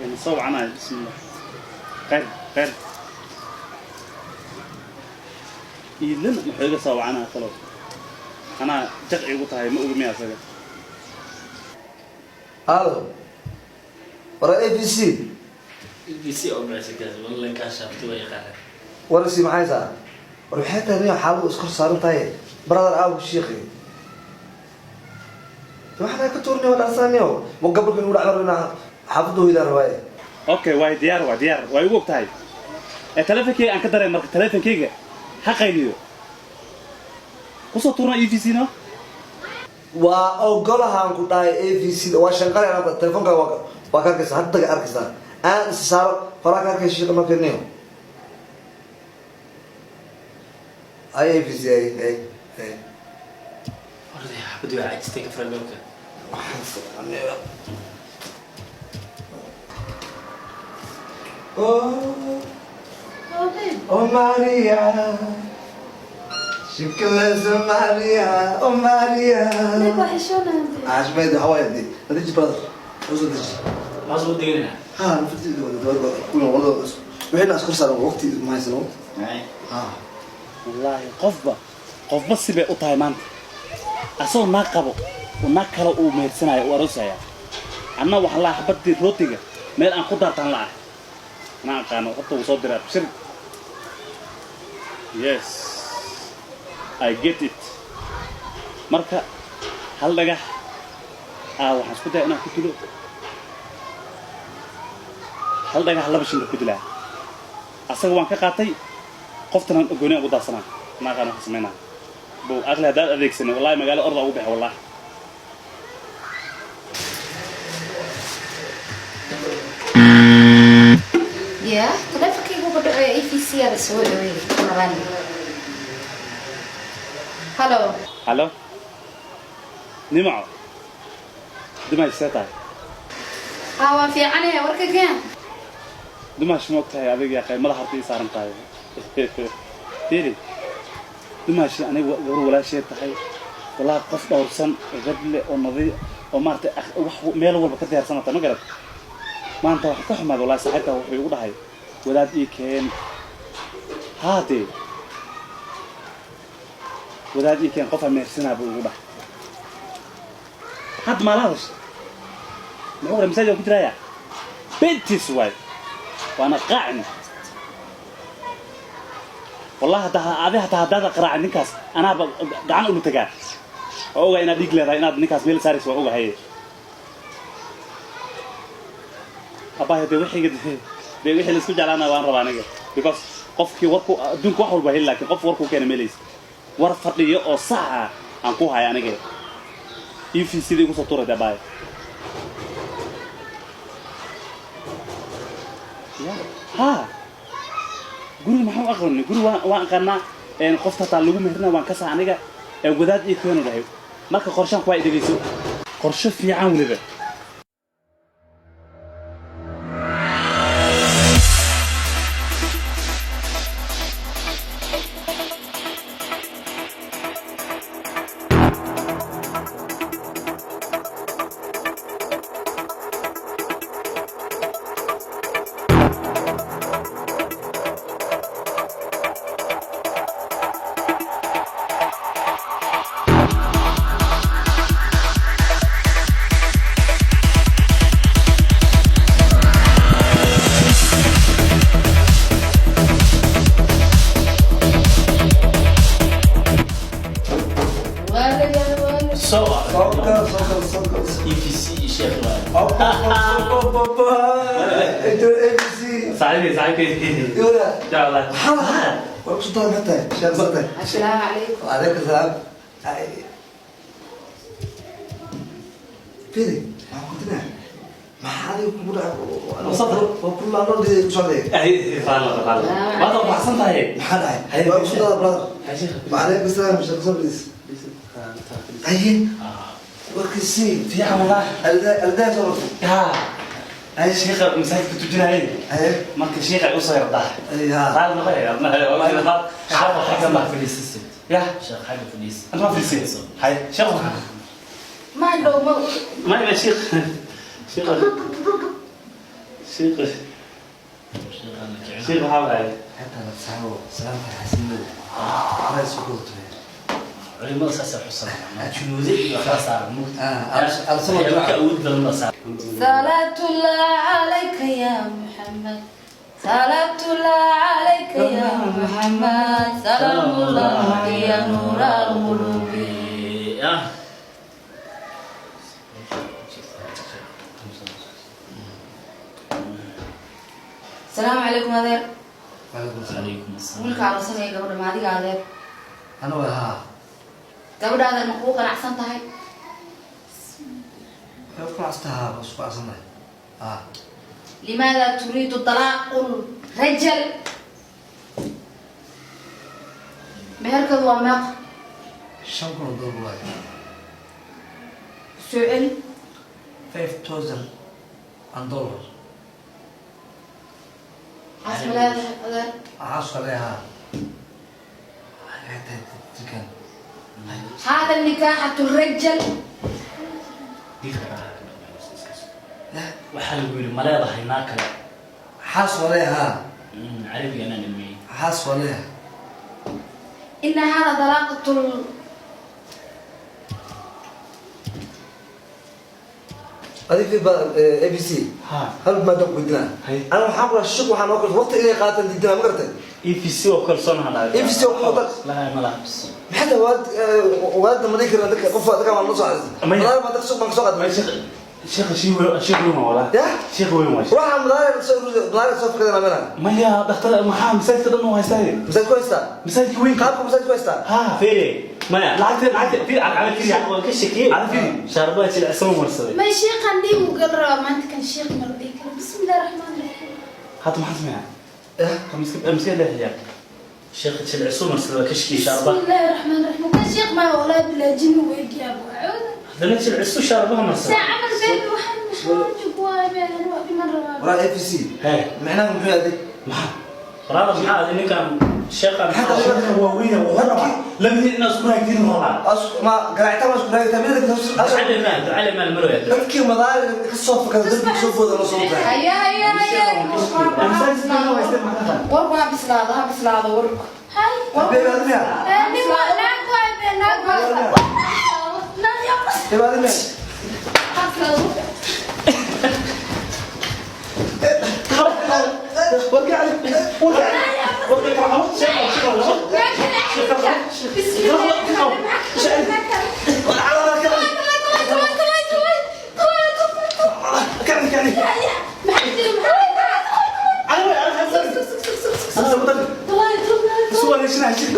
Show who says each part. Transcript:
Speaker 1: Yani soo wacanayo. Bismillah, khayr khayr. Iidlana muxuu iga soo wacanaya? Talow anaa jaq igu tahay, ma ogi miya asaga?
Speaker 2: Halo, wara ABC.
Speaker 3: ABC oo bixisay kaas, wallahi kaa shaabti waa yaqaanaa.
Speaker 2: Warasi maxay saa? War maxay tahay niyo, xaaladu iskor saaran tahay, brother? Aaw shiikhi, waxaan ka tuurnay waa dharsaniyo ma gabalka inuu dhac marna xaafadda hoydaan rabaaye.
Speaker 1: Okay, waay diyaar, waa diyaar, waa igu og tahay. Ee telefonkeyga aan ka daray, marka telefonkeyga ha qayliyo, kusoo tuurna EVC no.
Speaker 2: Waa ogolahaan ku dhahay ABC waa shanqalay. Hadda telefoonka waa ka arkaysaa, hadda ka arkaysaa, aan is saaro horaa ka arkay. Shiikha noo keniyo ay ABC ay ay ay.
Speaker 3: Orday, xabadii waa cajistay, ka furay albaabka.
Speaker 2: Oh, oh Maria, Shikala Maria, oh Maria. Cashmeed waxa waaye dee, nadiji brother, usoo deji.
Speaker 3: Maxaa soo deganaa?
Speaker 2: Ha, wixina iskor saaran, waqti ma haysano. Ha.
Speaker 1: Wallaahi qofba qofba sibay u tahay. Maanta asagoo naag qabo uu naag kale uu mehersanayo, uu aroosaya, anna waxaa laa xabadii rootiga meel aan ku daartaan la ah. Anaa aqaano horta uu soo diray. Abshir, yes, I get it. Marka hal dhagax waxaan isku daya inaan ku dilo, hal dhagax laba shimbir ku dilaa. Asaga waan ka qaatay, qoftan gooni aan ugu daadsanaa. Ma aqaan waxaan samaynaa bow. Aqli haddaad adeegsanin, wallahi magaalo orda ugu baxa, wallahi.
Speaker 4: Ya, taleefonkayga uga dhaco EVC aaba soo dhaweeyay rabaan. Halo.
Speaker 1: Halo, Nimaco, Dumaash, see tahay?
Speaker 4: Haa, waan fiicanahay, warka keen.
Speaker 1: Dumaash, ma og tahay adiga yaa madax horta ii saaran tahay? Fiiri Dumaashi, aniga gabar walaasheed tahay, wallahi qof dhowrsan, edab leh oo nadiif oo maaragtay wax meel walba ka diyaarsanata, ma garad? Maanta waxaa ka xumaad wallahi, saaxiibkaa wuxuu igu dhahay wadaad ii keen. Haadee wadaad ii keen, qofaa mehersanaa buu igu dhahay. Hadda maala hadasha muxuu dhahay? Masaajid ku jiraaya, bentiis waay, waana qaacin wallahi. Hadda adi hataa haddaada qaraacin ninkaas, anaaba gacan ulu tagaa. Waa ogahay inaad dhiig leedahay, inaad ninkaas meel saaraysa, waa ogahay abahay. Dee wixiga dee wixii laisku jeclaana waan rabaa aniga, because qofkii warku adduunka wax walba heli, laakiin qof warkuu keena meelaysa, war fadhiyo oo sax ah aan ku haya aniga. EVC-da igu soo tuurayda abahay. Ya ha, guriga maxaan u aqoonay? Guri waan aqaanaa een, qofta hataa lagu meherina waan kasaa aniga. Ee wadaad ii keenu dhahay. Marka qorshaan kuwaa i dhegeyso, qorsho fiican weliba.
Speaker 3: Soo
Speaker 2: Soo kal, soo kal, soo kal.
Speaker 3: EVC iyo sheekh waay.
Speaker 2: ABC.
Speaker 1: Saaxiibkay, saaxiibkay.
Speaker 2: Yoda.
Speaker 1: Jeclahay.
Speaker 2: Maxaa waa ku soo tahay sheekh soo?
Speaker 4: Assalaamu calaykum.
Speaker 2: وعليكم السلام. Firi, waxaan ku dinaa, maxaa adiga kugu dhacay? Waa ku laalo ku socday.
Speaker 1: Raalla, raalla, waad baxsan tahay.
Speaker 2: Maxaa dhacay? Waa ku soo brother. وعليكم السلام sheekh, soo please. Haye, warkiisii?
Speaker 1: Fiican wallah.
Speaker 2: Aldaa soo martay.
Speaker 1: Ya.
Speaker 2: Haye.
Speaker 1: Shiikha masaajidka tujinayay.
Speaker 2: Haye.
Speaker 1: Marka shiikha ay usoo yardaa.
Speaker 2: Haye, ha.
Speaker 1: Raali noqoy.
Speaker 3: Sheekh xagga ma fadhiisisid?
Speaker 1: Ya.
Speaker 3: Sheekh xagga fadhiis.
Speaker 1: Anta ma fadhiisay? Hay sheekh.
Speaker 4: Ma dhow ma.
Speaker 1: Ma ila shiikh, shiikha, Sheekh sheekh waxaa waaye
Speaker 2: حتى لا تساوي سلامة حسين الله يسوق
Speaker 3: Culimada saasay xusan junuude iyo waxbaa saaran.
Speaker 2: Ah, al-sama
Speaker 3: ka awood badan baa saaran.
Speaker 4: صلاة الله عليك يا محمد، صلاة الله عليك يا محمد، سلام الله يا نور القلوب.
Speaker 3: Ah.
Speaker 4: السلام عليكم adeer.
Speaker 2: وعليكم السلام.
Speaker 3: Calaykum asalaam.
Speaker 4: Wiilka arosanaya gabadha ma adiga, adeer?
Speaker 2: أنا ها.
Speaker 4: Gabadha, adeer, ma kugu qanacsan tahay?
Speaker 2: قعستها بس قعصنا اه.
Speaker 4: لماذا تريد طلاق الرجل؟ Meherkadu waa meeqa?
Speaker 2: 5000 dollar waay.
Speaker 4: Soo celi.
Speaker 2: 5000 and dollar.
Speaker 4: Xaas ma leedahay, adeer?
Speaker 2: عاص عليها تكن.
Speaker 4: هذا النكاح الرجل.
Speaker 3: Waxaa lagu yidhi ma leedahay naa kale?
Speaker 2: حاس عليها.
Speaker 3: Carabiga anaa dhameeyey.
Speaker 2: حاس عليها.
Speaker 4: إن هذا طلاقة
Speaker 2: هذه في ABC.
Speaker 1: Ha.
Speaker 2: هل ما دق بدنا؟
Speaker 1: Hay.
Speaker 2: انا waxaan ku shuk waxaan oo kale waqti inay qaataan diidana ma garatay.
Speaker 1: EVC oo kalsoon hadhaa.
Speaker 2: EVC oo kalsoon.
Speaker 3: Laha ma laha bis.
Speaker 2: Maxay waad waad ma dhigi karnaa dadka qof dadka waan la soo
Speaker 1: Maya.
Speaker 2: cadaysay ma dadka suuq baan ka soo qaadnay.
Speaker 1: Sheekh sheekh weyn, sheekh weyn waa walaa.
Speaker 2: Ya?
Speaker 1: Sheekh weyn waa.
Speaker 2: Ruuxa madaar soo madaar soo fikirna mana.
Speaker 1: Maya, dhakhtar maxaa masaajidka dhan u haystaa?
Speaker 2: Masaajid ku haystaa?
Speaker 1: Masaajidka weyn.
Speaker 2: Qaabka masaajid ku haystaa?
Speaker 1: Ha.
Speaker 3: Fiiri maya.
Speaker 1: Lacagta fiiri cala fiiri.
Speaker 3: Waan ka shakiyey.
Speaker 1: Cala fiiri.
Speaker 3: Shaarbaha jilicsan marsaday.
Speaker 5: ما شيخ عندي وقال راه ما انت كان شيخ مرضي. بسم الله الرحمن الرحيم.
Speaker 1: Hadda maxaan sameeyaa?
Speaker 2: Eh.
Speaker 1: Ka miska leexiyaa.
Speaker 3: Sheekha jilicsan marsaday waa ka shakiyey.
Speaker 5: بسم
Speaker 3: Shaarbaha.
Speaker 5: الله الرحمن الرحيم. كان شيخ ما والله بلا جن ويدي ابو عود.
Speaker 3: Haddana jilicsu shaarbaha marsaday.
Speaker 5: ساعة عمل بيبي وحن حاجب وانا بمن راه.
Speaker 2: Waraa AVC.
Speaker 1: Hee.
Speaker 2: Macnaha muxuu yahay?
Speaker 1: Maxaa?
Speaker 3: Walaal, maxaa adi ninkan sheekhan?
Speaker 2: Maxaa
Speaker 1: Sheekha waa weyn waa rabaa. Labadii inaad isku raagtiin rabaa.
Speaker 2: As ma garaacta ma isku raagta mid
Speaker 3: Ducale maa ducale maa marwaya.
Speaker 2: dadkii madaar ka soo fakada dadkii soo booda la soo baxay.
Speaker 4: Haya haya haya.
Speaker 1: Masaajidka dhan u haystay maxaa taqaan?
Speaker 4: Warku ha bislaado, ha bislaado warku.
Speaker 5: هاي.
Speaker 2: Beer admiya.
Speaker 5: ناك واي ناك واي
Speaker 2: Beer admiya.
Speaker 4: Ha bislaado.
Speaker 5: بسم الله الرحمن الرحيم.
Speaker 1: Kacni kacni. Ana way ana xasan. Ana wada. Soo wareejinaa sheekh.